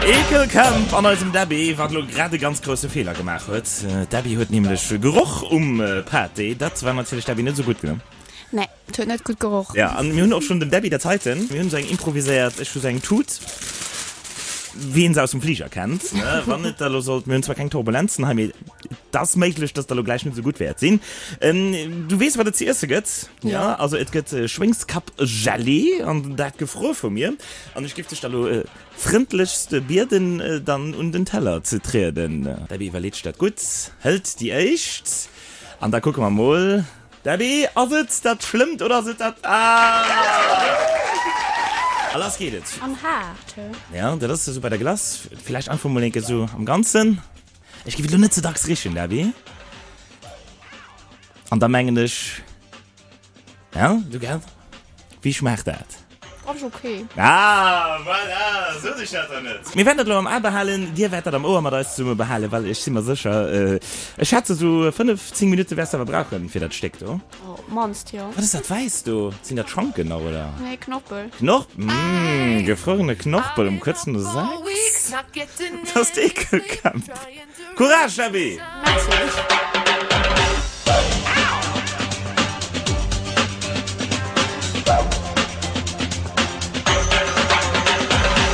Eekelcamp an eisem Debbie, wat elo grad e ganz grousse Feeler gemaach huet. D'Debbie huet nämlech geroch um Pâté. Dat war natierlech Debbie net esou gutt, ne? Nee, et huet net gutt geroch. Ja, an mir hunn och schonn dem Debbie dat heiten, mir hunn esou eng improviséiert, ech hu sou eng Tut, wéi een se aus dem Fliger kennt, ne, wann et da elo sollt, mir hunn zwar keng Turbulenzen hei, mee et ass méiglech, dass et da elo gläich net esou gutt wäert sinn. Du weess, wat et ze iesse gëtt? Ja, also et gëtt Schwéngskapp-Gelee, an dat gefruer vu mir. An ech géif dech da elo frëndlechst bieden, dann un den Teller ze trieden. Debbie iwwerleet sech dat gutt, hëlt déi éischt, an da kucke mer mol. Debbie, ass et dat Schlëmmt oder ass et dat. Ah! A lass geet et. An haart, he? Ja, dat ass esou bei der Glace. Villäicht einfach mol enke sou am Ganzen. Ech géif et elo net ze dacks richen, Debbie. An da mengen ech, ja, du gell? Wéi schmaacht dat? Ass ok. Ah, voilà, sot ech dat dann net. Mir wäerten dat elo am A behalen, dir wäert dat am Ouer mat eis zesumme behalen, well ech si mer sécher, ech schätze sou 5, 10 Minutte wäers de awer brauchen fir dat Stéck do. Oh, op d'mannst, jo. Wat ass dat Wäisst do? Sinn dat Schanken nach, oder? Nee, Knorpel. Knorp, mmh, gefruerene Knorpel um kuerz no 6. Dat ass d'Eekelcamp. Courage Debbie!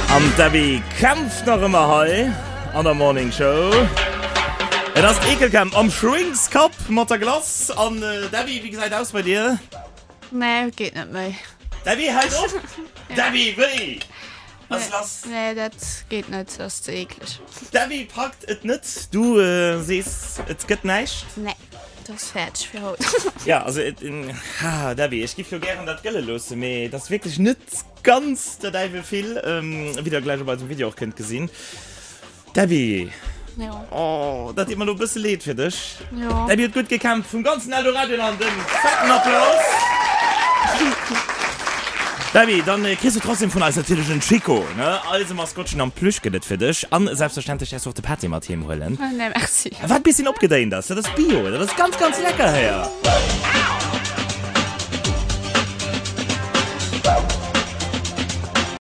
An d'Debbie kämpft nach ëmmer hei an der Morning Show. Et ass d'Eekelcamp am Schwéngskapp mat der Glace. An Debbie, wéi gesäit aus bei dir? Nee, geet net méi. Debbie, hält op! Debbie, wéi? Was ist lass? Nee, dat geet net, dat ass ze eekleg. D'Debbie packt et net. Du sees, et gëtt näischt? Nee, dat ass fäerdeg fir haut. Ja, also et, ha, Debbie, ech giff jo gären dat gëlle loossen, mee et ass wierklech net ganz der Däiwel vill, wéi der gläich op eisem Video och kënnt gesinn. Debbie! Jo. Oh, dat deet mer lo e bësse leed fir dech. Jo. Debbie huet gutt gekämpft. Vum ganzen Eldoradioland en fetten Applaus. Debbie, dann kriss du trotzdem vun eis natierlech en Chico, ne? Eise Maskottchen am Plüsch gëtt et fir dech. An selbstverständlech däerfs du och de Pâté mat heem huelen. Nee, merci. Wat e bisschen opgedéint ass. Dat ass Bio, dat ass ganz, ganz lecker héier.